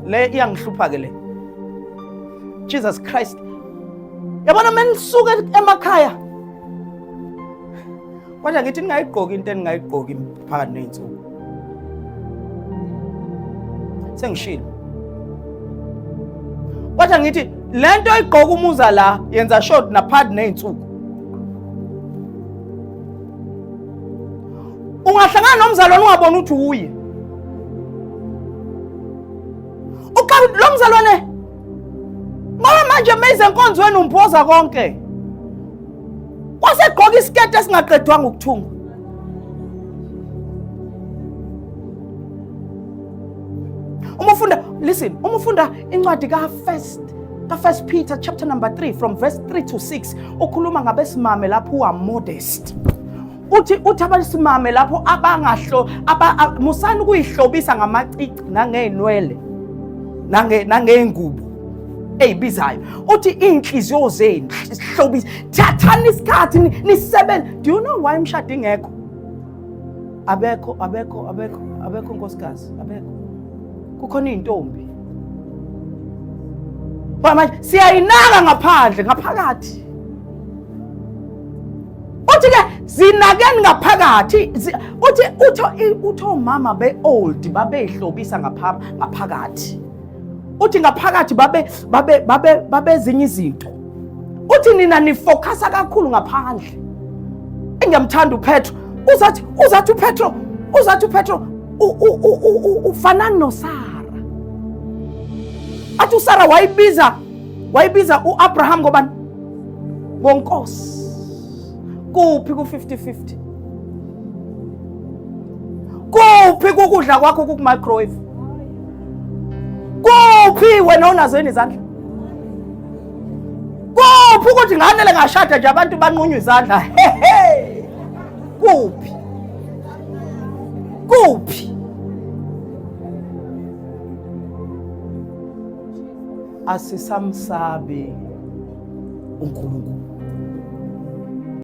Le iyangihlupha ke le. Jesus Christ. Yabona menisuka emakhaya. Kodwa ngithi ningayigqoki into eningayigqoki phakathi nezinsuku. Sengishilo. Kodwa ngithi lento oyigqoka umuza la yenza short naphakathi nezinsuku. Ungahlangana nomzalwane ungabona ukuthi uye. Uqala lo mzalwane ngoba manje meyize enkonzweni umphoza konke. Wasegqoka isiketi esingaqedwanga ukuthunga. Uma ufunda listen, uma ufunda incwadi ka first ka First Peter chapter number 3 from verse 3 to 6 ukhuluma ngabesimame lapho who are modest. Uthi abesimame lapho abangahlo aba musani ukuyihlobisa ngamacici nangezinwele nange nangezingubo ezibizayo. Uthi inhliziyo zenu sihlobisa, thathani isikhathi nisebenze. Do you know why imshado ingekho? Abekho abekho abekho abekho nkosikazi, abekho. Kukhona izintombi. Ngoba manje siyayinaka ngaphandle ngaphakathi. Uthi ke zinakeni ngaphakathi. Uthi utho omama be-old babeyihlobisa ngaphakathi. Uthi ngaphakathi babe babe babe babezinye izinto. Uthi nina nifocusa kakhulu ngaphandle. Engiyamthanda uPetro. Uzathi uPetro, uzathi uPetro ufanani noSara. Athi uSara wayibiza uAbraham ngobani? Ngonkosi. Kuphi ku 50-50? Kuphi kukudla kwakho ku microwave? Kuphi wena onazo yini izandla? Kuphi ukuthi nganele ngashada nje abantu banqunywa izandla? Hehe. Kuphi? Kuphi? Asisamsabi uNkulunkulu.